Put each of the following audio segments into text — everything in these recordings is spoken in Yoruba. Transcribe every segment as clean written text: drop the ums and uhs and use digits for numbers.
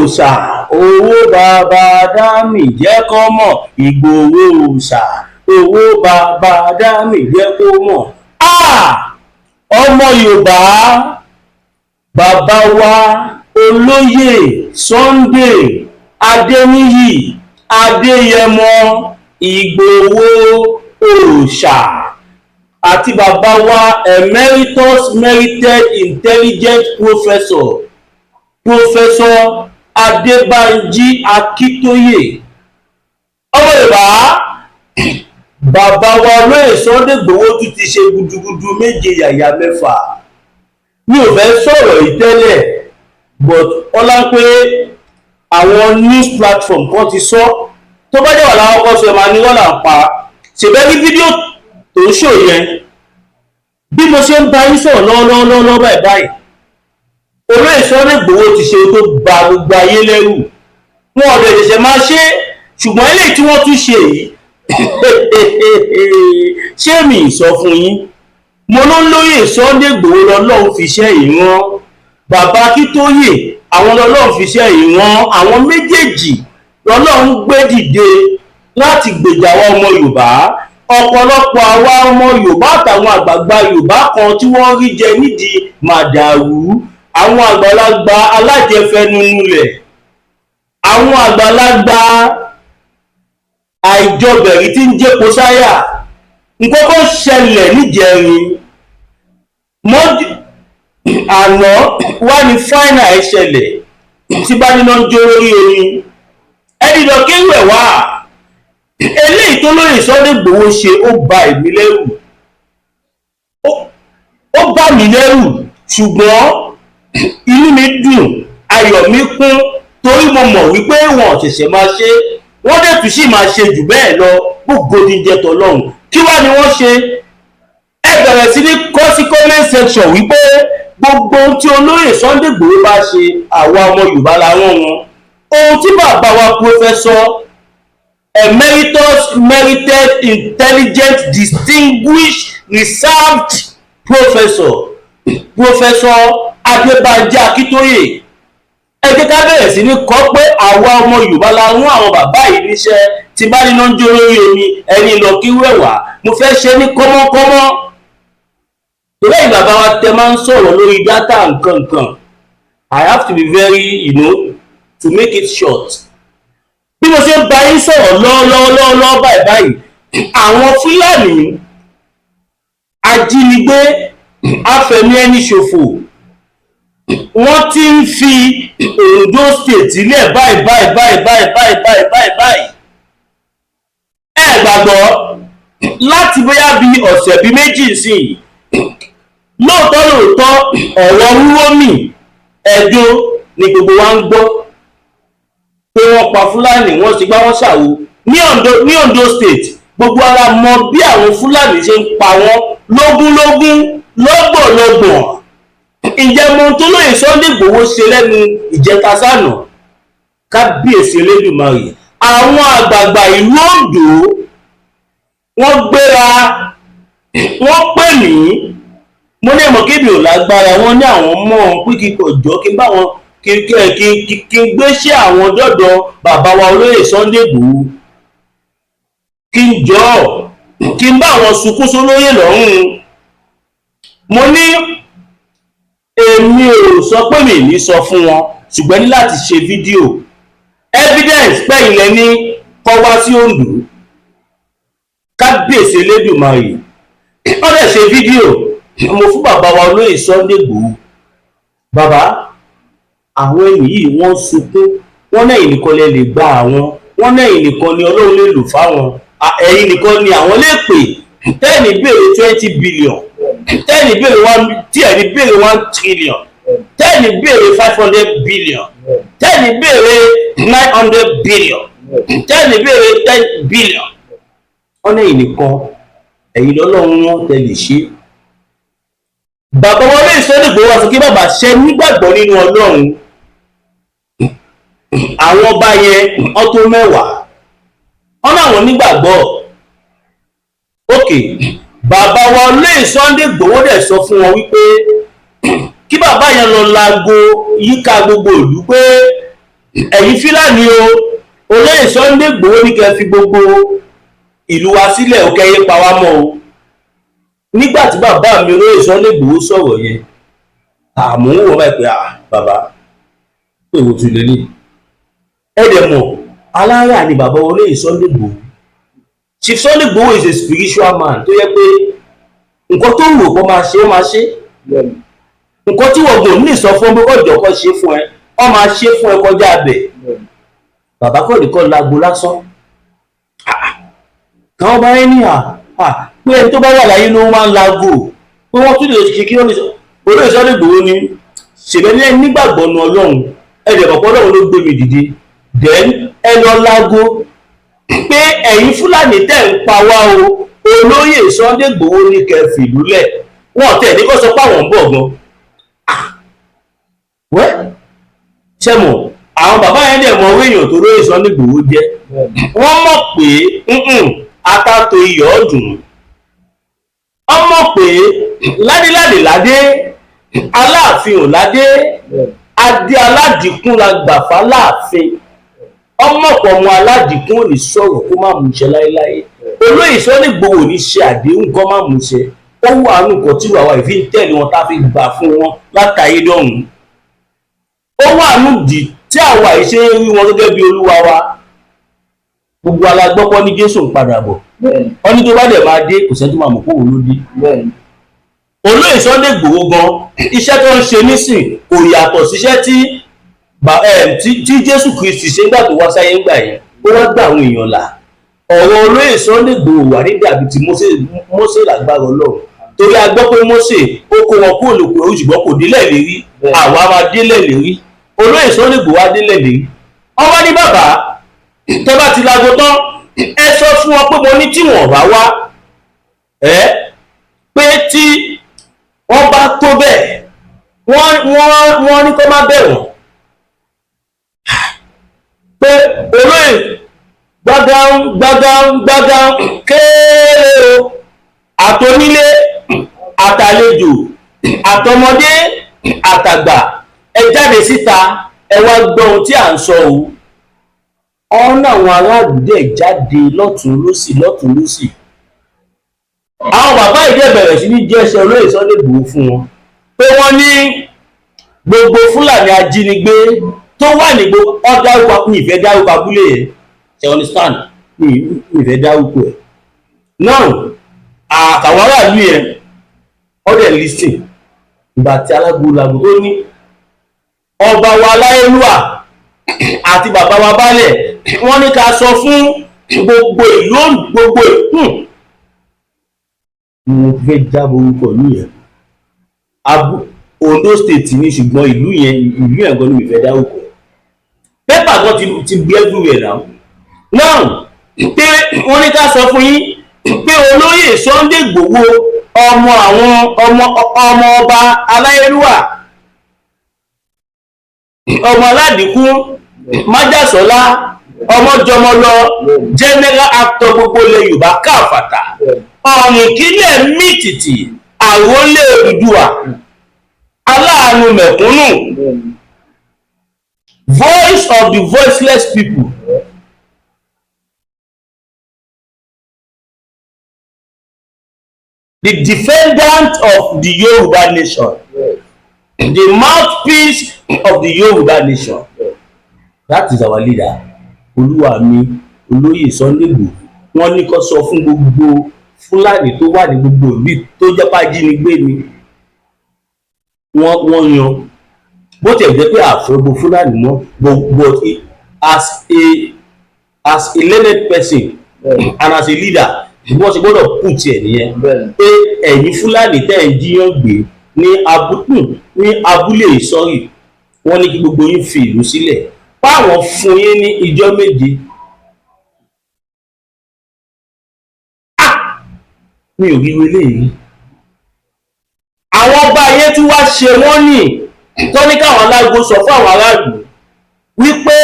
Òòṣà, owó bàbá dami jẹ́ kó mọ̀. Ìgbòho Òòṣà, owó bàbá dami jẹ́ kó mọ̀. Ọmọ Yorùbá, bàbá wa Olóyè Sunday Adéníyì Adéyẹmọ Ìgbòho Òòṣà àti bàbá wa emeritus merited intelligent professor, Professor Adébánjí Akíntóyè. Ọmọ Yorùbá, bàbá wa olóyè Sunday Ìgbòho tún ti ṣe gudugudu méje yàyà mẹ́fà. Mi ò fẹ́ sọ̀rọ̀ yìí tẹ́lẹ̀, but ọlá pé àwọn news platform kan ti sọ, tó bá jẹ́ wà láwọn kan sọ, ẹ̀ máa ní wọ́n là ń pa. Ṣèbẹ́ rí fídíò tó ń ṣò yẹn, bí mo ṣe ń bá yín sọ̀rọ̀ lọ́wọ́lọ́wọ́ báyìí báyìí, olóyè Sunday Ìgbòho ti ṣe tó ba gbogbo ayé lẹ́rù. Wọn ò dẹ̀ ṣẹ̀ṣẹ̀ máa ṣe, ṣùgbọ́n eléyìí tí wọ́n tún ṣe yìí, ṣé mi sọ fún yín? Mo ló ń lóyè Sunday Ìgbòho lọ́lọ́run fi iṣẹ́ yìí rán, bàbá Akíntóyè, àwọn lọ́lọ́run fi iṣẹ́ yìí rán. Àwọn méjèèjì lọ́lọ́run gbé dìde láti gbèjà àwa ọmọ Yorùbá. Ọ̀pọ̀lọpọ̀ àwa ọmọ Yorùbá àtàwọn àgbààgbà Yorùbá kan tí wọ́n rí jẹ nídìí màdàrú, àwọn àgbàlagbà alájẹfẹnunulẹ̀, àwọn àgbàlagbà àìjọbẹ̀rí tí ń jẹ́po sáyà. Nǹkan kan ṣẹlẹ̀ níjẹrin mọ́jú àná wá ní final ẹ̀ ṣẹlẹ̀ tí bá níná ń jó lórí omi, ẹni lọ kéwù ẹ̀ wá. Eléyìí tó lóye Sunday Igboho ṣe, ó bà èmi lẹ́rù, ó bà mí lẹ́rù, ṣùgbọ́n inú mi dùn, ayọ̀ mi kún, torí mo mọ̀ wípé wọn ò ṣẹ̀ṣẹ̀ máa ṣe, wọ́n dẹ̀ tún sì máa ṣe jù bẹ́ẹ̀ lọ. Gbogbo ní jẹ́ tọ́lọ́hún. Kí wá ni wọ́n ṣe? Ẹ bẹ̀rẹ̀ sí ní kọ sí comment section wípé gbogbo ohun tí olóyè Sunday Igboho bá ṣe, àwa ọmọ Yorùbá la rán wọn. Ohun tí bàbá wa Professor Emeritus merited intelligent distinguished reserved professor, Professor Adébánjí Akíntóyè, ẹ jẹ́ ká bẹ̀rẹ̀ sí ní kọ́ pé àwa ọmọ Yorùbá la rán àwọn bàbá yìí níṣẹ́. Tí bá níná ń jó lórí omi, ẹni lọ kí wẹ̀wà. Mo fẹ́ ṣe ní kọ́mọ́kọ́mọ́ torí ẹ̀yin bàbá wa tẹ máa ń sọ̀rọ̀ lórí data nǹkan nǹkan. I have to be very to make it short. Bí mo ṣe ń bá yín sọ̀rọ̀ lọ́wọ́lọ́wọ́ báyìí báyìí, àwọn Fúlàní ajínigbé afẹ̀mí ẹni ṣòfò, wọ́n ti ń fi Ondo State sílẹ̀ báyìí báyìí báyìí báyìí báyìí báyìí báyìí báyìí. Ẹ gbàgbọ́, láti bóyá bí ọ̀sẹ̀ bíi 2 sí i, lóòótọ́ lóòótọ́, ọ̀rọ̀ Wúrómì Ẹdó ni gbogbo wa ń gbọ́ pé wọ́n pa Fúlàní, wọ́n sì gbá, wọ́n ṣàwo ní Ondo State. Gbogbo ara mọ bí àwọn Fúlàní ṣe ń pa wọ́n lógúnlógún, lọ́gbọ̀nlọ́gbọ̀n. Ǹjẹ́ mo tó lóye Sunday Igboho ṣe lẹ́nu ìjẹta sànà? Kábíyèsí Elédùmarè! Àwọn àgbààgbà ìlú Oǹdó, wọ́n gbéra, wọ́n pè mí. Mo ní ẹ̀mọ́ kébì ò lágbára. Wọ́n ní àwọn mọ̀ ọ́n pé kí n kò jọ kí n bá wọn kí n gbéṣẹ́ àwọn dọ́dọ̀ bàbá wa olóyè Sunday Igboho, kí n jọ kí n bá àwọn sunkún sólóyè lọ́rùn. Mo ní èmi ò sọ pé mi ní sọ fún wọn, ṣùgbọ́n ní láti ṣe fídíò evidence pẹ́yìn lẹ́ní kọ́ wá sí Oǹdó. Kábíyèsí Elédùmarè! Wọ́n dẹ̀ ṣe fídíò, mo fún bàbá wa olóyè Sunday Igboho. Bàbá, àwọn ẹni yìí, wọ́n ń sunkún, wọ́n lẹ́yìn nìkan lẹ lè gba àwọn, wọ́n lẹ́yìn nìkan ni Ọlọ́run lè lò fáwọn, ẹ̀yin nìkan ni àwọn lè pè tẹ́ẹ̀nì béèrè 20 billion, tẹ́ẹ̀nì béèrè one, tí ẹ̀ní béèrè 1 trillion, tẹ́ẹ̀nì béèrè 500 billion, tẹ́ẹ̀nì béèrè 900 billion, tẹ́ẹ̀nì béèrè 10 billion. Wọ́n lẹ́yìn nìkan, ẹ̀yin lọ́lọ́run wọn tẹ́ lè ṣe. Bàbá wọn lè Sunday Igboho wá sọ kí bàbá ṣe nígbàgbọ́ nínú Ọlọ́run. Àwọn ọba yẹn ọtún 10, wọn náà nígbàgbọ́. Ok, bàbá wa olóyè Sunday Igboho dẹ̀ sọ fún wọn wípé kí bàbá yẹn lọ laago yíká gbogbo ìlú pé Ẹ̀yin Fúlàní o, olóyè Sunday Igboho ní kẹ́ fi gbogbo ìlú wa sílẹ̀ ó, kẹ́yẹ pa wá mọ́ o. Nígbà tí bàbá mi olóyè Sunday Igboho sọ̀rọ̀ yẹn, àmọ́ ń wò báyìí pé, à bàbá, pé èwo tún lélẹ̀? Ẹ dẹ̀ mọ̀, alára ni bàbá olóyè Sunday Igboho. Chief Sunday Igboho is a spiritual man tó yẹ pé nǹkan tó wù kó máa ṣe, ó máa ṣe. Nǹkan tí wọ́n gbọ́n ní sọ fún pé ọjọ́ kan ṣe fún ẹ, ọ máa ṣe fún ẹ kọjá abẹ. Bàbá kọ́ ní kọ́ lágbo lásán káwọn bá yẹn ní à pé ẹni tó bá wà láyé ló máa ń lago, pé wọ́n tún lè ṣe kí wọ́n lè sọ. Olóyè Sunday Igboho ni ṣèbẹ́ ní nígbàgbọ́ nu Ọlọ́run, ẹ dẹ̀ mọ̀ pé Ọlọ́run ló gbé mi dìde, then ẹ lọ láago pé ẹ̀yin Fúlàní tẹ̀ ń pa wá o, olóyè Sunday Igboho ní kẹ́ fìlú lẹ̀. Wọ́n tẹ̀ ní kó sọ pé àwọn ń bọ̀ gan wẹ́ ṣe mọ̀. Àwọn bàbá yẹn dẹ̀ mọ owó èèyàn tó lóyè Sunday Igboho jẹ́. Wọ́n mọ̀ pé atato iyọ̀ dùn. Wọ́n mọ̀ pé ládéládé ládé, Aláàfin ò ládé, adé aládìkún la gbà fáláàfin. Ọmọpọ̀ ọmọ aládìkún ò ní sọ̀rọ̀ kó má mú iṣẹ́ láéláé. Olóyè Sunday Igboho ní ṣe àdéhùn kó má mú iṣẹ́. Ó wà nù nǹkan tí wàá ìfi ń tẹ̀lé wọn, tá a fi gbà fún wọn látàyé dọ̀hún. Ó wà nù dì tí àwa yìí ṣe ń rí wọn gẹ́gẹ́ bí olúwa wa. Gbogbo alágbọ́pọ́ ní Jésù ń padà bọ̀. Wọ́n ní tó bá dẹ̀ máa dé, kò sẹ́ni tó máa mọ̀ kó òun ló dé. Olóyè Sunday Igboho gan, iṣẹ́ tó ń ṣe nísìn kò yàtọ̀ síṣẹ́ tí Jésù Kristi ṣe ńgbà tó wá sáyé ńgbà yẹn. Ó wá gbà àwọn èèyàn là. Ọ̀rọ̀ olóyè Sunday Igboho wà ní dàbí ti Mósè. Mósè lágbára Ọlọ́run, torí a gbọ́ pé Mósè ó kó wọn kúrò lóko ẹrú, ṣùgbọ́n kò délẹ̀ lérí. Àwa máa délẹ̀ lérí. Olóyè Sunday Igboho wá délẹ̀ lérí. Wọ́n wá ní bàbá, tẹ́ bá ti lago tán, ẹ sọ fún wọn pé mo ní tí wọ́n bá wá ẹ, pé tí wọ́n bá tó bẹ́ẹ̀, wọ́n ní kó má bẹ̀ wọ́n, pé olóyè gbágán gbágán gbágán kéèrè o, àtonílé àtàlejò, àtọmọdé àtàgbà, ẹ jáde síta, ẹ wá gbọ́ ohun tí à ń sọ o. Ọ̀nà àwọn aráàlú dẹ̀ jáde lọ́tún lọ́sì, lọ́tún lọ́sì. Àwọn bàbá yìí dẹ̀ bẹ̀rẹ̀ sí ní jẹ́sẹ̀ olóyè Sunday Igboho fún wọn, pé wọ́n ní gbogbo Fúlàní ajínigbé tó wà ní gbogbo ọ dárúkọ, mi ìfẹ́ dárúkọ abúlé yẹn, ṣe understand? Mi ìfẹ́ dárúkọ ẹ̀ now. Àtàwọn aráàlú yẹn, ọ dẹ̀ listen. Ìgbà tí alágbólagbò tó ní ọba wa láyélúwà àti bàbá wa baálẹ̀, wọ́n ní ká sọ fún gbogbo ìlú, gbogbo ìlú. Mo fẹ́ jábọ̀ orúkọ ìlú yẹn, Ondo State ní, ṣùgbọ́n ìlú yẹn gan ni mi fẹ́ dárúkọ. Pépà gan ti gbé everywhere now now, pé wọ́n ní ká sọ fún yín pé olóyè Sunday Igboho, ọmọ àwọn ọmọ ọmọ ọba aláyélúwà, ọmọ aládìkú májàsọ́lá, ọmọjọmọlọ, general actor gbogbo ilẹ̀ Yorùbá káfàtà, ọ̀rìn kílẹ̀ mítìtì, àrólé Odùduwà, aláàánú mẹ̀kúnnù, voice of the voiceless people, the defendant of the Yoruba nation, the mouthpiece of the Yoruba nation, that is our leader, olúwa mi olóyè Sunday Igboho. Wọ́n ní kó sọ fún gbogbo Fúlàní tó wà ní gbogbo ìlú tó jẹ́ pàjínigbé ni wọ́n yan. Bó tiẹ̀ jẹ́ pé àfẹ́gbò Fúlàní mọ́, but as a learned person and as a leader, bí wọ́n ṣe gbọ́dọ̀ put ẹ̀ nìyẹn, pé ẹ̀yin Fúlàní tẹ́ ń jíyàn gbé ní abúlé ìsọ̀rí, wọ́n ní kí gbogbo yín fi ìlú sílẹ̀, páwọn fún yín ní ìjọ 7. Ah! Mi ò rí eléyìí. Àwọn ọba yẹn tún wá ṣe wọ́n ní tó ní káwọn alágo sọ fún àwọn aráàlú wípé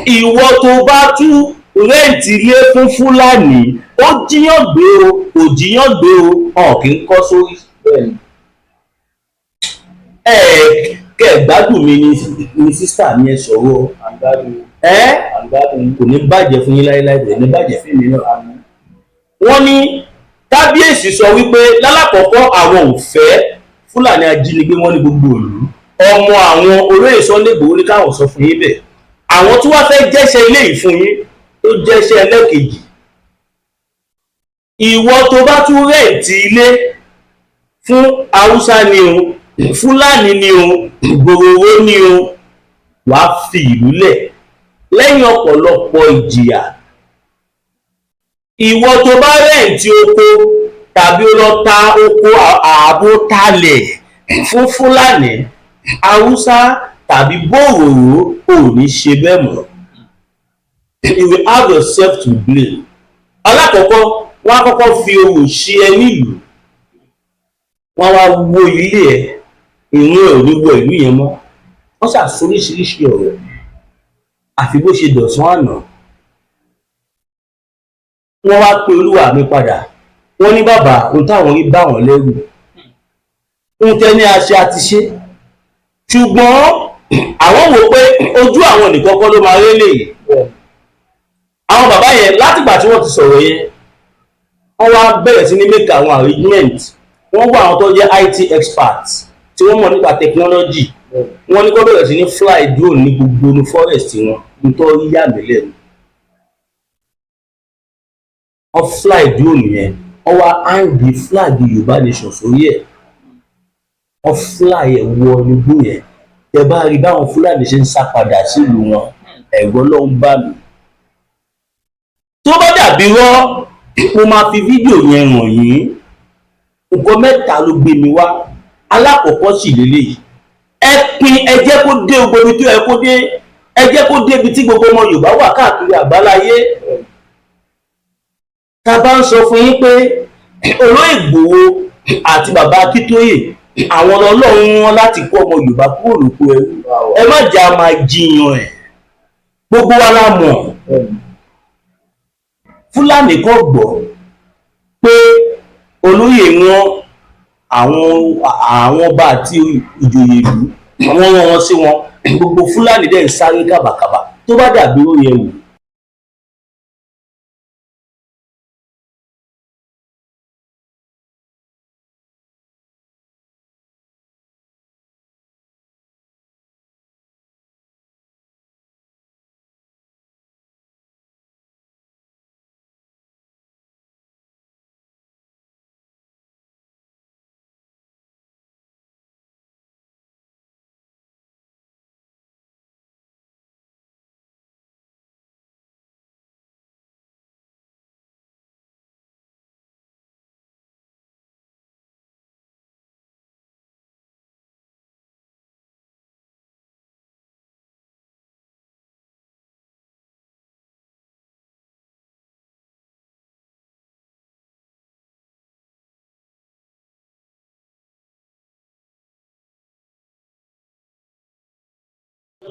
ìwọ tó bá tú rent ilé fún Fúlàní, ó jíyàn gbé o, kò jíyàn gbé o, ọ̀ kì í kọ́ sórí ẹ. Kẹ́ ẹ̀ gbádùn mi ni sister mi, ẹ sọ̀rọ̀. Ẹ kò ní bàjẹ́ fún yín láéláé, kò ní bàjẹ́ fún mi náà. Wọ́n ní kábíyèsí sọ wípé lálàkọ́kọ́, àwọn ò fẹ́ Fúlàní ajínigbé wọn ní gbogbo ìlú. Ọmọ àwọn olóyè Sunday Igboho ní káwọn sọ fún yín bẹ́ẹ̀. Àwọn tí wọ́n fẹ́ jẹ́ṣẹ́ ilé yìí fún yín, tó jẹ́ṣẹ́ ẹlẹ́kejì, ìwọ tó bá tún rent ilé fún Haúsá ni o, Fúlàní ni o, gbòòrò ni o, wàá fi ìlú lẹ̀ lẹ́yìn ọ̀pọ̀lọpọ̀ ìjìyà. Ìwọ tó bá rent oko tàbí ó lọ ta oko ààbò talẹ̀ fún Fúlàní, Haúsá tàbí bòròró, ò ní ṣe bẹ́ẹ̀ mọ́. You will have yourself to blame. Alákọ̀ọ́kọ́, wọ́n á kọ́kọ́ fi orò ṣe ẹ nílùú, wọ́n á wá wó ilé ẹ, ìrún ẹ ò ní wọ ìlú yẹn mọ́. Wọ́n ṣàṣọ oríṣiríṣi ọ̀rọ̀, àfi bó ṣe dọ̀sán àná, wọ́n wá pe olúwa mi padà. Wọ́n ní, "Bàbá, ohun táwọn rí bá wọn lẹ́rù. Ohun tẹ́ ní a ṣe àti ṣe, ṣùgbọ́n àwọn wò pé ojú àwọn nìkan kọ́ ló máa rí lè." Àwọn bàbá yẹn, látìgbà tí wọ́n ti sọ̀rọ̀ yẹn, wọ́n wá bẹ̀rẹ̀ sí ní make àwọn arrangement. Wọ́n wá àwọn tó jẹ́ IT experts tí wọ́n mọ̀ nípa technology. Wọ́n ní kó bẹ̀rẹ̀ sí ní fly drone ní gbogbo inú forest wọn. Nítorí yà mí lẹ́nu, wọ́n fly drone yẹn, wọ́n wá hang flag Yorùbá Nation sórí ẹ̀, wọ́n fly ẹ̀ wọ igbó yẹn. Tẹ bá rí báwọn Fúlàní ṣe ń sá padà sílùú wọn, ẹ̀gbọ́n ló ń bà mí. Tó bá dàbí rọ́, mo máa fi fídíò yẹn hàn yín. Nǹkan mẹ́ta ló gbé mi wá. Alákọ̀ọ́kọ́ sì lélẹ́yìí: ẹ pín, ẹ jẹ́ kó dé gbogbo ibi tó yẹ kó dé, ẹ jẹ́ kó dé ibi tí gbogbo ọmọ Yorùbá wà káàkiri àgbáláyé. Tá a bá ń sọ fún yín pé olóyè Ìgbòho àti bàbá Akíntóyè, àwọn ọlọ́run wọn láti kó ọmọ Yorùbá kúrò lóko ẹrú, ẹ má jà máa jiyàn ẹ̀. Gbogbo wa la mọ̀. Fúlàní kò gbọ́ pé olóyè wọn, àwọn ọba àti ìjòyè ìlú, wọ́n rán wọn sí wọn. Gbogbo Fúlàní dẹ̀ ń sáré kàbàkàbà. Tó bá dàbí ó yẹ wò.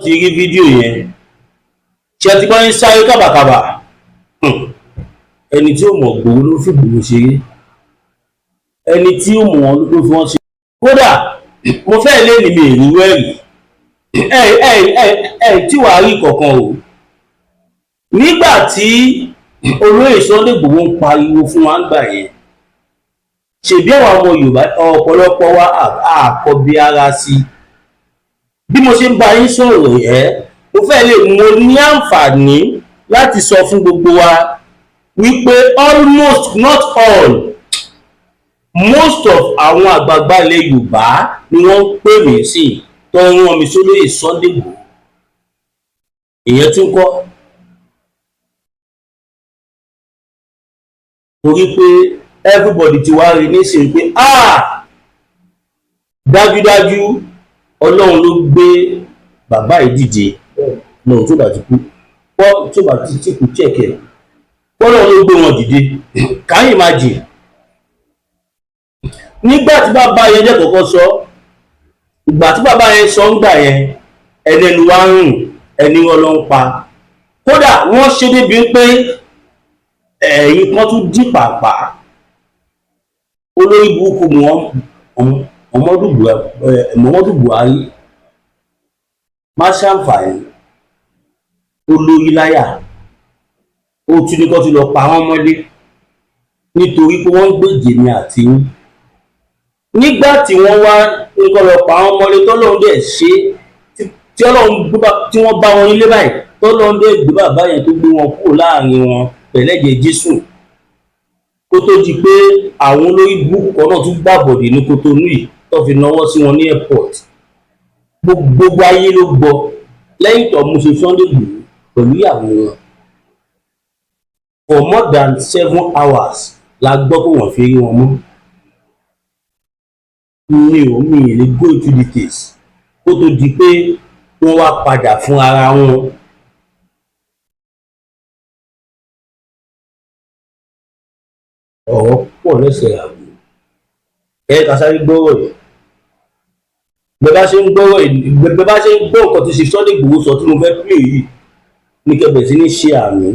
Ti rí fídíò yẹn, ṣe ti bọ́ ń sáré kàbàkàbà? Ẹni tí ó mọ̀ Ìgbòho ló fi Ìgbòho ṣeré, ẹni tí ó mọ̀ wọn ló fi wọ́n ṣe. Kódà mo fẹ́ lé ní mi ìrírú ẹ̀rí ẹ ẹ ẹ ẹ tí wàá rí kankan o. Nígbà tí olóyè Sunday Igboho ń pariwo fún wa ń gbà yẹn, ṣèbí àwọn ọmọ Yorùbá, ọ̀pọ̀lọpọ̀ wa àkọbi ara sí. Bí mo ṣe ń bá yín sọ̀rọ̀ ẹ́, mo fẹ́ lè mo ní àǹfààní láti sọ fún gbogbo wa wípé almost, not all, most of àwọn àgbààgbà ilẹ̀ Yorùbá ni wọ́n ń pè mí sí, tó ń rán mi sólóyè Sunday Igboho. Ìyẹn tún kọ́, torí pé everybody ti wá rí nísìnyí pé, ah, dájúdájú Ọlọ́run ló gbé bàbá yìí dìde náà. Tó bá ti kú pọ́, tó bá ti kú chẹ̀kẹ̀, Ọlọ́run ló gbé wọn dìde. Can you imagine? Nígbà tí bàbá yẹn jẹ́ kọ́kọ́ sọ, ìgbà tí bàbá yẹn sọ ń gbà yẹn, ẹlẹ́nu wá ń rùn, ẹni wọn ló ń pa. Kódà wọ́n ṣe débi pé ẹ̀yìn kan tún dí pàpà. Olórí burúkú Muhammadu Buhari. Má ṣàǹfààní, ó lórí láyà, ó tún ní kó tún lọ pa wọ́n mọ́lé nítorí pé wọ́n ń gbèjè ní àti yín. Nígbà tí wọ́n wá ní kó lọ pa wọ́n mọ́lé, tọ́lọ́run dẹ̀ ṣe tí Ọlọ́run tí wọ́n bá wọn nílé báyìí, tọ́lọ́run dẹ̀ gbé bàbá yẹn tó gbé wọn kúrò láàrin wọn pẹ̀lẹ́jẹ̀ Jésù, kó tó di pé àwọn olórí burúkú kan náà tún gbàbọ̀dè ní Kotonu yìí tó fi náwó sí wọn ní airport. Gbogbo ayé ló gbọ́ lẹ́yìn tó mú ṣe Sunday Igboho pẹ̀lú ìyàwó wọn for more than 7 hours la gbọ́ pé wọ́n fi rí wọn mú. Mi ò mi ì lè go into details kó tó di pé wọ́n wá padà fún ara wọn. Ọ̀rọ̀ pọ̀ lẹ́sẹ̀ àgbò. Ẹ ká sáré gbọ́rọ̀ yìí. Bẹ́ẹ̀ bá ṣe ń gbọ́rọ̀ yìí, bẹ́ẹ̀ bá ṣe ń gbọ́ nǹkan tí ṣe Sunday Igboho sọ tí mo fẹ́ play yìí ní kẹbẹ̀ sí ní ṣe àmì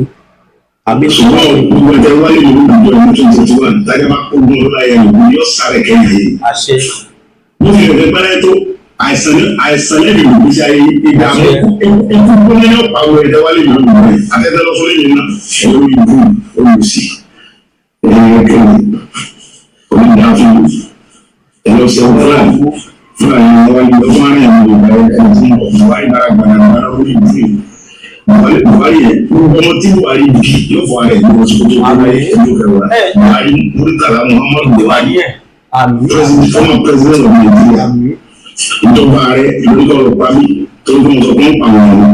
àmì. Ṣùgbọ́n gbogbo ẹ̀jẹ̀ wálé ní gbogbo ọdún 2021 táyà bá kó gbọ́n láyé ìlú yóò sáré kẹ́yìn ayé. Àṣẹ. Wọ́n fi ẹ̀fẹ̀ gbára tó àìsàn ní àìsàn lẹ́nu ìgbésí ayé ìdààmú ikú gbóná ní ọ̀pá àwọn ẹ̀jẹ̀ wálé ní gbogbo ẹ̀ afẹ́fẹ́ lọ́sọ́lé yìí náà ẹ̀rọ ìbú olùsí ẹ̀rọ kẹ́lẹ̀ onídàáfún ẹ̀rọ sẹ́wọ́n fúlàní fúlàní wáyé ọdún àárín àwọn Yorùbá ẹ̀ tí Buhari bára gbàdàgbàdà lórí ìbú yìí. Buhari yẹn, ọmọ tí Buhari bí yóò fọ ara ẹ̀ ní oṣù tó tó láyé ẹjọ́ kẹwàá. Buhari, Murtala Muhammadu Buhari, Àmì. president, former president of Nigeria, ìjọba ààrẹ lórí ọ̀rọ̀ pàmì tó ń sọ fún àwọn ọmọ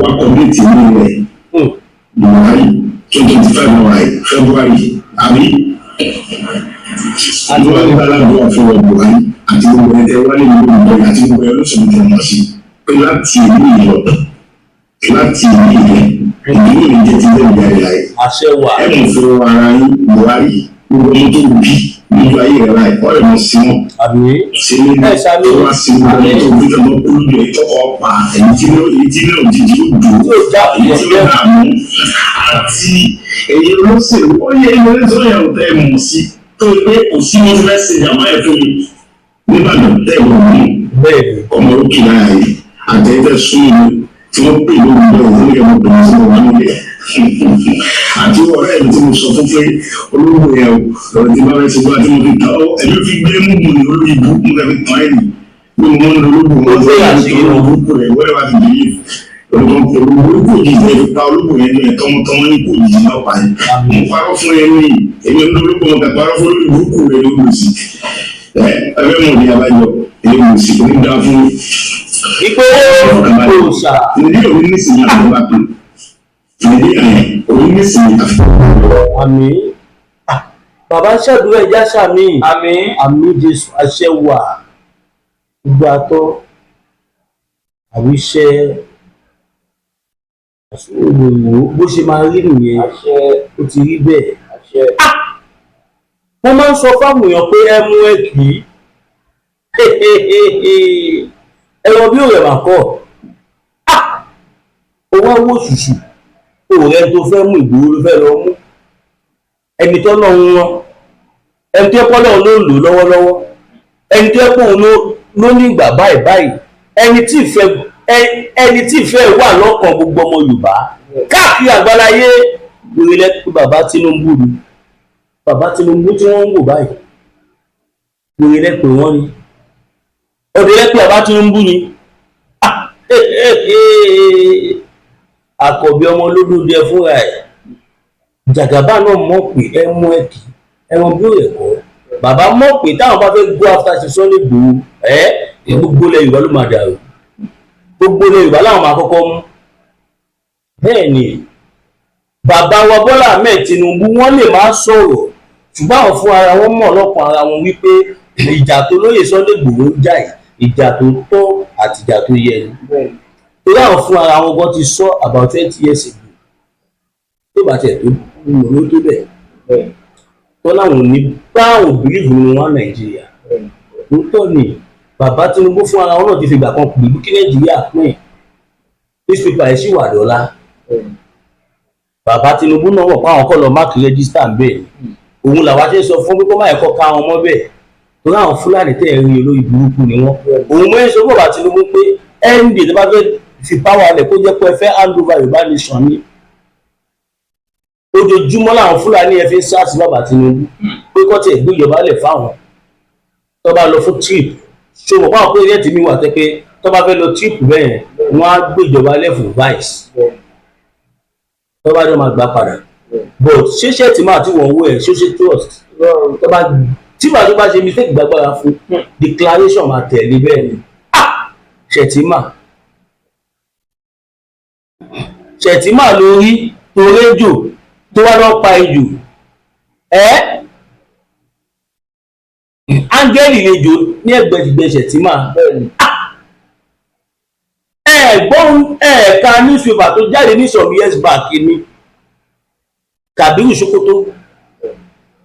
wa kọ̀míìtì ní rẹ̀. Buhari, 2025 náà wáyé February àbí àdúrà gbàládùn fún ọ Buhari àti gbogbo ẹ̀ wálé ní gbogbo ẹ̀ àti gbogbo ẹ̀ lóṣèlú tẹ̀ mọ́ sí pé láti ìlú ìlọ, láti ìlú ìlọ, ìlú ìlú jẹ́ ti bẹ́ẹ̀ jáde láyé. Àṣẹ wà. Ẹ mọ̀ fún ara yín. Buhari, gbogbo ọmọ tó bí lójú ayé rẹ̀ láì ọ̀rẹ́ mọ̀ sí wọn Àmì. sí ní Ẹ ṣàmì. tó wá sí gbogbo ọmọ tó bí tọmọ kúrú rẹ̀ tọkọ pa èyí tí ní èyí tí ní òjijì ó dùn Tí ò já èyí tí ó dààmú àti èyí olóṣèlú ó yẹ ilé tó yẹ ò tẹ́ ẹ mọ̀ sí tó yẹ pé kò sí mo fẹ́ ṣe ìjàmbá ẹ̀ fún mi nígbàdàn tẹ́ ẹ mọ̀ mọ́ Bẹ́ẹ̀ ni. ọmọ òkè lára yìí àtẹ̀tẹ̀ sún mi tí wọ́n pè lórí bẹ́ẹ̀ fún ìyẹn mo sí ọmọ nílé àti ọ̀rẹ́ mi tí mo sọ fún pé olóògbé yẹn o lọ́rọ̀ tí bá fẹ́ ṣe wá tí mo fi tán ọ ẹ̀mí fi gbé mú mi olórí ibú mo kẹ́ fi tán ẹ̀ nì pé mo ń lo olóògbé wọn Ó gbé àṣírí wọn. olóògbé rẹ̀ wẹ́rẹ́ wá ti bìlíf olóògbé kò jìjì ẹ̀ fi pa olóògbé yẹn ní ẹ̀ tọmọtọmọ ní kò jìjì náà pa yẹn. Mo parọ́ fún ẹ ní èmi ń lo olóògbé wọn kẹ́ parọ́ fún olórí burúkú rẹ̀ ló lù sí ẹ ẹ fẹ́ mọ̀ ní abájọ èyí lù sí kò ní dáa fún Ìpè òòṣà. Nàìjíríà ò ní nísìnyí àti ọba pé Nàìjíríà yẹn ò ní nísìnyí àfi. Àmì. Ah, bàbá ń ṣàdúrà, ẹja sàmì. Àmín. Àmì Jésù. Àṣẹ wà. Gbogbo àtọ àwíṣẹ àṣòwò bó ṣe máa rí nìyẹn. Àṣẹ. Ó ti rí bẹ́ẹ̀. Àṣẹ. Wọ́n máa ń sọ fáwọn èèyàn pé ẹ mú ẹ kì í ẹ̀rọ bí òrẹ̀ wà kọ́ ó wá wò ṣùṣù òrẹ́ tó fẹ́ mú. Ìgbòho ló fẹ́ lọ mú ẹni tó náà ń rán ẹni tó pọ́ lọ́wọ́ ló ń lò lọ́wọ́lọ́wọ́, ẹni tó pọ́ òun ló ní ìgbà báyìí báyìí, ẹni tí ìfẹ́ wà lọ́kàn gbogbo ọmọ Yorùbá káàkiri àgbáláyé lórí lẹ́pẹ́. Bàbá Tinubu ni bàbá Tinubu tí wọ́n ń wò báyìí lórí lẹ́pẹ́ wọ́n ni ọdẹ lẹ́pẹ́ bàbá Tinubu ni. Ah, àkọ́bí ọmọ olódùdẹ fúnra ẹ̀ jàgàbá náà mọ̀ pé ẹ mú ẹ kì í ẹran bí ó yẹ kọ́. Bàbá mọ̀ pé táwọn bá fẹ́ go after ṣe Sunday Igboho ẹ gbogbo ilẹ̀ Yorùbá ló máa dàrú, gbogbo ilẹ̀ Yorùbá làwọn máa kọ́kọ́ mú. Bẹ́ẹ̀ ni bàbá wa Bọ́lá Ahmed Tinubu, wọ́n lè máa sọ̀rọ̀, ṣùgbọ́n àwọn fún ara wọn mọ̀ lọ́kàn ara wọn wípé ìjà tó lóye Sunday Igboho ń jà yìí, ìjà tó tọ́ àti ìjà tó yẹ ni. Torí àwọn fún ara wọn gan ti sọ about 20 years ago, tó bá tiẹ̀ tó mọ̀ ló tó bẹ̀ tó láwọn ò ní báwọn believe nínú wọn Nàìjíríà. Lóòótọ́ ni bàbá Tinubu fún ara wọn náà ti fìgbà kan pè é kí Nàìjíríà pín. Newspaper ẹ̀ sì wà dọ́là. Bàbá Tinubu náà wọ̀ pé àwọn kọ́ lọ mark register ń bẹ̀ ni. Òun làwa ṣe sọ fún pé kó má ẹ̀kọ́ ká wọn mọ́ bẹ́ẹ̀. Torí àwọn Fúlàní tẹ̀ ń rí, olórí burúkú ni wọ́n. Òun mọ́ ẹ́ sọ fún bàbá Tinubu pé nd tó bá fẹ́ fi power lẹ̀, kó jẹ́ pé ẹ fẹ́ hand over Yorùbá nation ni. Ojoojúmọ́ làwọn Fúlàní ẹ fi ń sáàsì bàbá Tinubu pé kọ́ tiẹ̀ gbé ìjọba lẹ̀ fáwọn. Tó bá lọ fún trip, ṣé o mọ̀ fáwọn president mi wà tẹ́ pé tó bá fẹ́ lọ trip bẹ́ẹ̀ yẹn, wọ́n á gbé ìjọba lẹ̀ fún vice, tó bá dé, máa gbà padà. But ṣé Shettima tí wọ́n wó ẹ̀, ṣó ṣe trust? Tó bá tí màá tó bá ṣe mistake gbàgbára fún, declaration máa tẹ̀lé bẹ́ẹ̀ ni. Ah, Shettima, Shettima lórí toréjò tó wá lọ pa ejò ẹ́, áńgẹ́lì lejò ní ẹgbẹ̀gbẹ̀ Shettima. Ẹ̀gbọ́n ẹ̀ẹ̀ka newspaper tó jáde ní some years back ni Kàbírù Sokoto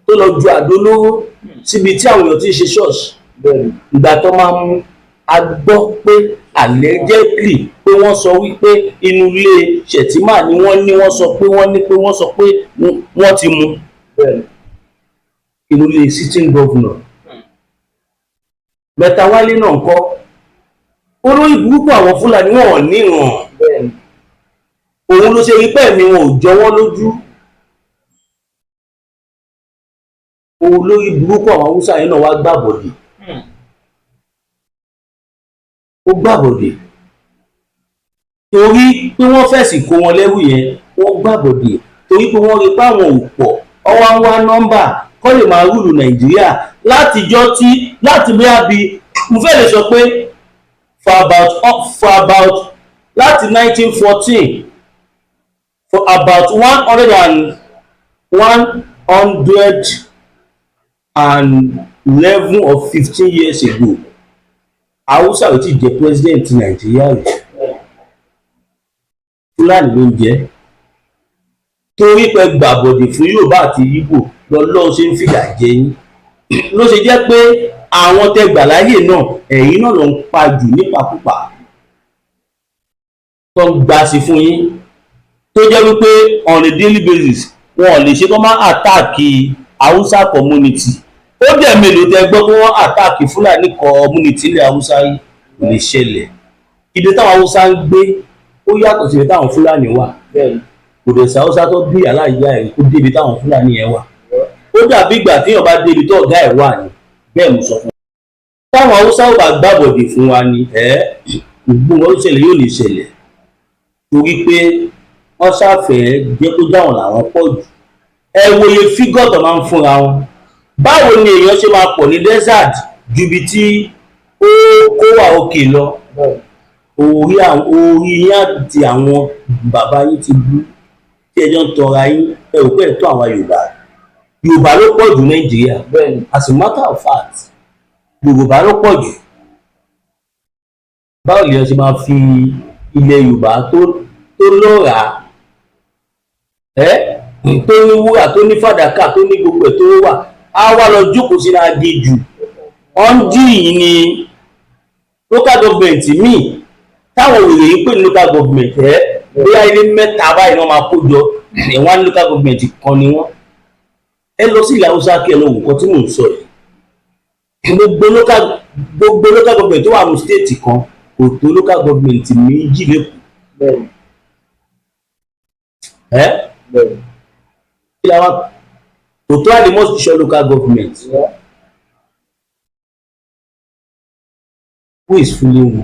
tó lọ ju àdó olóró síbi tí àwọn èèyàn ti ń ṣe ṣọ́ọ̀ṣì. Ìgbà tó máa mú, a gbọ́ pé allegedly pé wọ́n sọ wípé inú ilé Shettima ni wọ́n ní, wọ́n sọ pé wọ́n ní pé wọ́n sọ pé wọ́n ti mú inú ilé sitting governor. Mẹ́tawálé náà ń kọ́ olórí burúkú. Àwọn Fúlàní, wọn ò níran. Òun ló ṣe rí pẹ́ mi, wọn ò jọ wọ́n lójú. Olórí burúkú àwọn Haúsá yẹn náà wá gbàbọ̀dè, ó gbàbọ̀dè torí pé wọ́n fẹ̀sìn kó wọn lẹ́rù yẹn. Wọ́n gbàbọ̀dè torí pé wọ́n rí pé àwọn ò pọ̀, ọwọ́ ń wá nọ́mbà kọ́ lè máa rule Nàìjíríà látijọ́ tí láti bí bí mo fẹ́ lè sọ pé for about láti 1914, for about 111 or 15 years ago, Haúsá ò tí jẹ president Nàìjíríà rí. Fúlàní ló ń jẹ. Torí pé gbàbọ̀dè fún Yorùbá àti Ìgbò lọ́lọ́run ṣe ń fìyà jẹ yín. Ló ṣe jẹ́ pé àwọn tẹ gbà láyè náà, ẹ̀yin náà ló ń pa jù nípakúpa tó ń gbà sí fún yín, tó jẹ́ wípé on a daily basis, wọn ò lè ṣe kó má attack Haúsá community. Ó dẹ̀ mélòó tẹ gbọ́ pé wọ́n attack Fúlàní community ilẹ̀ Haúsá yìí? Kò lè ṣẹlẹ̀. Ibi táwọn Haúsá ń gbé, ó yàtọ̀ sí ibi táwọn Fúlàní wà. Kò dẹ̀ sí Haúsá tó bí aláìyá ẹ̀ kó débi táwọn Fúlàní yẹn wà. Ó dàbí ìgbà téèyàn bá débi tó ọ̀gá ẹ̀ wà ní. Bẹ́ẹ̀ mo sọ fún un. Táwọn Haúsá ò bá gbàbọ̀dè fún wa ni ẹ̀, gbogbo wọn ṣẹlẹ̀ yóò lè ṣẹlẹ̀, torí pé wọ́n ṣàfẹ́ jẹ́ kó jáwọn làwọn pọ̀ jù. Ẹ wòye figure tó máa ń fúnra wọn. Báwo ni èèyàn ṣe máa pọ̀ ní desert ju ibi tí ó kó wà òkè lọ? Orí àwọn orí yín àti àwọn bàbá yín ti bú tí ẹjọ́ ń tọra yín. Ẹ ò pẹ́ tó àwa Yorùbá. Yorùbá ló pọ̀ jù Nàìjíríà. As a matter of fact, Yorùbá ló pọ̀ jù. Báwo lèèyàn ṣe máa fi ilẹ̀ Yorùbá tó lọ́ràá ẹ́, tó ní wúrà, tó ní fàdákà, tó ní gbogbo ẹ̀ tó wà, á wá lọ jókòó sínú aginjù? Ọ́ndì yìí ni local government míì táwọn òwèrè yìí pè ní local government ẹ́. Bóyá ilé mẹ́ta báyìí ni wọ́n máa kó jọ ẹ̀wọ̀n ní local government kan ni wọ́n. Ẹ lọ sí ilẹ̀ Haúsá kí ẹ lọ wò nǹkan tí mò ń sọ yìí. Gbogbo local government tó wà ní state kan kò tó local government méjì lẹ́kọ̀ọ́ ẹ́. Kí la wá kò tó Àlìmọ́ṣọ́ local government? Who is fooling who?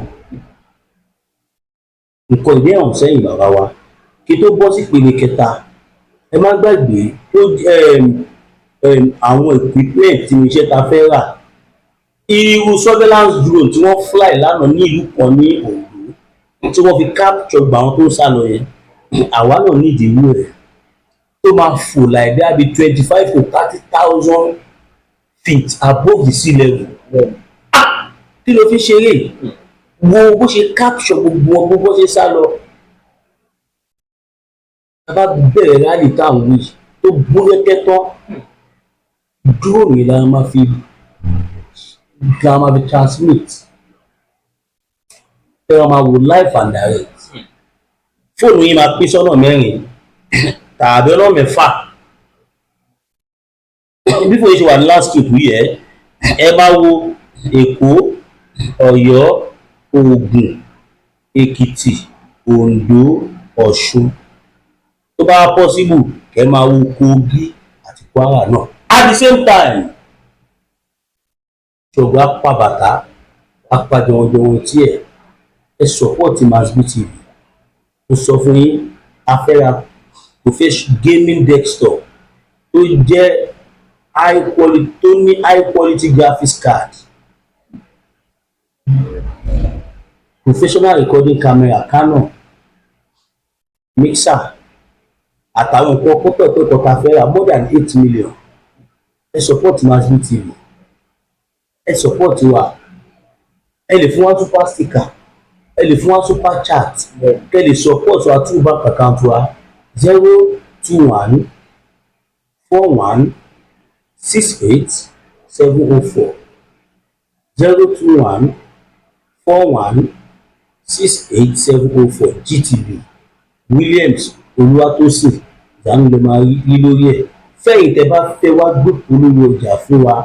Nǹkan ìdí ẹ̀hún sẹ́yìn, bàbá wa, kí tó bọ́ sí ìpele kẹta, ẹ má gbàgbé ó àwọn equipment tí iṣẹ́ ta fẹ́ rà, irú surveillance drone tí wọ́n fly lánàá ní ìlú kan ní Oǹdó, tí wọ́n fi capture gbà wọn tó ń sá lọ yẹn, àwa náà nídìí irú ẹ̀ tó máa fò like bí i 25 to 30,000 feet above the sea level. Ah, kí ló fi ṣeré? Wo bó ṣe capture gbogbo wọn, bó ṣe sá lọ. A bá bẹ̀rẹ̀ rally táwọn wí tó búrẹ́kẹ́ tán, drone yìí la máa fi transmit. Ẹ máa wò live and direct. Fóònù yìí máa pín sọ́nà mẹ́rin tàbí ọ̀nà mẹ́fà. Bí fòye ṣe wà ní landscape yìí, ẹ Ẹ máa wo Èkó, Ọ̀yọ́, Ògùn, Èkìtì, Oǹdó, Ọ̀ṣun. Tó bá possible, kẹ́ máa wo Kogi àti Kwara náà at the same time. Ṣọ̀gbọ́n apá bàtà apá jọ̀wọ̀jọ̀wọ̀ tí ẹ support Masbi TV. Mo sọ fún yín, a fẹ́ ra professional gaming desktop tó jẹ́ high quality, tó ní high quality graphics card, professional recording camera, Canon, mixer àtàwọn nǹkan pẹ́pẹ́pẹ́ tá a fẹ́ rà, more than 8 million. Ẹ support Masbi TV, ẹ support wa. Ẹ lè fún wa super sticker, ẹ lè fún wa super chat, kẹ́ lè support wa through bank account wa, 0214168704, 0214168704, GTB, Williams Olúwatósìn Ìyanu lè máa rí lórí ẹ̀. Fẹ́yìn tẹ́ bá fẹ́ wá gbé polówó ọjà fún wa,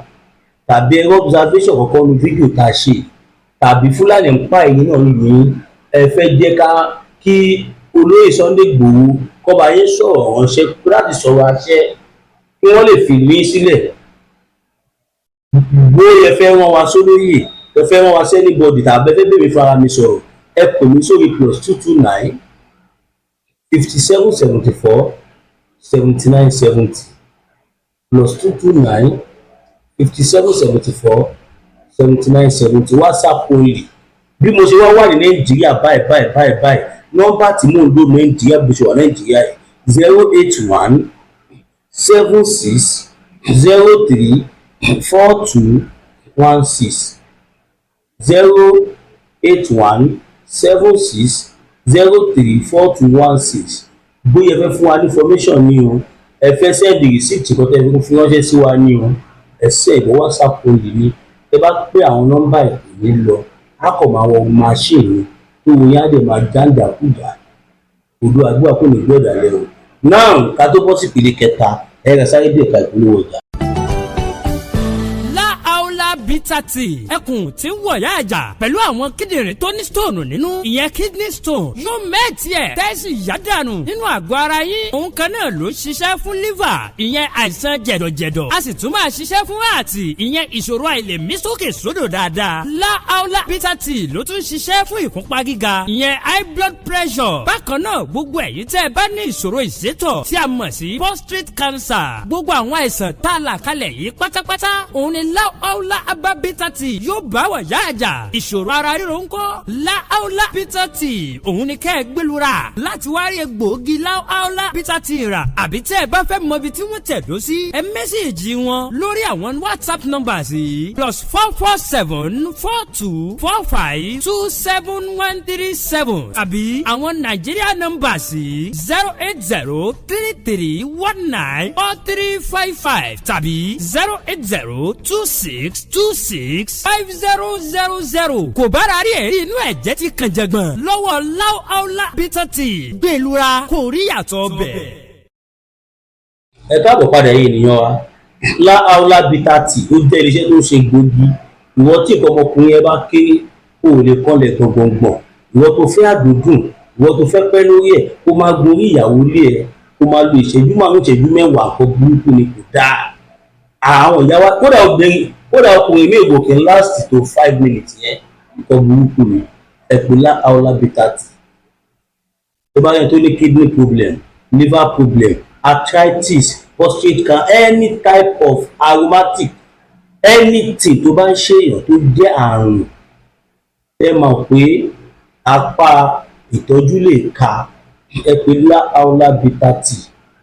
tàbí ẹ̀rọ observation kọ̀ọ̀kan nu fídíò tá a ṣe, tàbí Fúlàní ń pa ẹ̀yìn náà nílùú yín, ẹ fẹ́ jẹ́ ká kí olóyè Sunday Igboho kọ́ba yín sọ̀rọ̀ ránṣẹ́ láti sọ̀rọ̀ àṣẹ kí wọ́n lè fi mí sílẹ̀, bóyá ẹ fẹ́ rán wa sólóyè, ẹ fẹ́ rán wa sí anybody, tàbí ẹ fẹ́ bèbè fara mi sọ̀rọ̀, ẹ pè mí sórí +229 57 74 79 70, +229 57 74 79 70, WhatsApp only. Bí mo ṣe wá wà ní Nàìjíríà báyìí báyìí báyìí báyìí, nọ́mbà tí mò ń lò Nàìjíríà bí mo ṣe wà Nàìjíríà yìí, 08176034216, 08176034216. Bóyá ẹ fẹ́ fún wa ní information ní o, ẹ fẹ́ send receipt kan tẹ́ ẹ fi ránṣẹ́ sí wa ní o, ẹ send WhatsApp only ní. Ẹ bá pé àwọn nọ́mbà ìpè ní lọ, á kàn máa wọ machine ni tó wo yín, á dẹ̀ máa jáǹdàkújà. Odò àdúrà kò ní gbọ́dọ̀ lẹ́ o. Now, ká tó bọ́ sí ìpele kẹta, ẹ rẹ̀ sáré dé ẹ̀ka ìpolówó ọjà. Láàólà Bitter Tea, ẹkùn tí ń wọ̀yá àjà pẹ̀lú àwọn kíndìnrín tó ní stone nínú, ìyẹn kidney stone, yóò mẹ́ẹ̀tì ẹ̀ tẹ́sí yádànù nínú àgọ́ ara yín. Òun kan náà ló ṣiṣẹ́ fún liver, ìyẹn àìsàn jẹ̀dọ̀jẹ̀dọ̀. A sì tún máa ṣiṣẹ́ fún ààtì, ìyẹn ìṣòro àìlèmí sókè sódò dáadáa. Láàólà Bitter Tea ló tún ṣiṣẹ́ fún ìfúnpá gíga, ìyẹn high blood pressure. Bákan náà, gbogbo ẹ̀yin tẹ́ ẹ bá ní ìṣòro ìsétọ̀ tí a mọ̀ sí prostate cancer, gbogbo àwọn àìsàn tá a là kalẹ̀ yìí pátápátá, òun ni Láàólà Herbal Bitter Tea yóò bá wà yá àjà. Ìṣòro ara ríro ńkọ́? Láàólà Bitter Tea, òun ni kẹ́ ẹ gbẹlura láti wá rí egbòogi Láàólà Bitter Tea rà. Àbí tẹ́ ẹ bá fẹ́ mọ ibi tí wọ́n tẹ̀dó sí, ẹ message wọn lórí àwọn WhatsApp numbers yìí: +44 7424 527137, àbí àwọn Nàìjíríà numbers yìí: 08033194355 tàbí 08026265000. Kò bára rí ẹ̀rí inú ẹ̀jẹ̀ ti kàn jẹ̀gbọ̀n lọ́wọ́ Láúláú Bitter Tea, gbẹ̀lura kò rí yàtọ̀ bẹ̀. Ẹ káàbọ̀ padà yìí, ènìyàn wa. Láàólà Bitter Tea, ó jẹ́ iléeṣẹ́ tó ń ṣe gbòógì. Ìwọ tí nǹkan ọmọkùnrin ẹ bá kéré, kó o lè kọ́lẹ̀ gbọ̀ngbọ̀ngbọ̀n. Ìwọ tó fẹ́ àdúdùn, ìwọ tó fẹ́ pẹ́ lórí ẹ̀, kó máa gorí ìyàwó ilé ẹ̀, kó máa lo ìṣẹ́jú 5, ìṣẹ́jú 10, nǹkan burúkú ni, kò dáa. Àwọn ìyá wa, kódà obìnrin, kódà ọkùnrin mi ò kí ń last to 5 minutes yẹn, nǹkan burúkú ni. Ẹ pè Láàólà Bitter Tea. Tó bá yẹn tó ní kidney problem, liver problem, arthritis, prostate cancer, any type of aromatic anything tó bá ń ṣèyàn tó jẹ́ àrùn, ẹ mọ̀ pé apá ìtọ́jú lè ka, ẹ pè Láàólà Bitter Tea.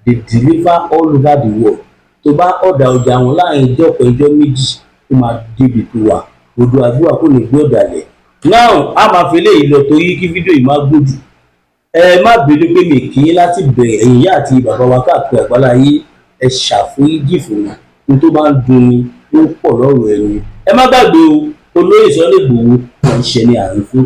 They deliver all over the world. Tó bá ọ̀dà ọjà wọn, láàrin ìjọ kan, ìjọ 2, ó máa débi tó wà. Odò àdúrà kò ní gbé ọ̀dàlẹ̀. Now, a máa fi eléyìí lọ torí kí fídíò yìí má gùn jù. Ẹ má bínú pé mi kì í láti bẹ̀rẹ̀. Ẹ̀yin ìyá àti bàbá wa káàkiri àgbáláyé, ẹ ṣàforíjì fún mi. Ní tó bá ń dunni, ó pọ̀ lọ́rọ̀ ẹni. Ẹ má gbàgbé o, olóyè Sunday Igboho kì í ṣe ní àárín fún.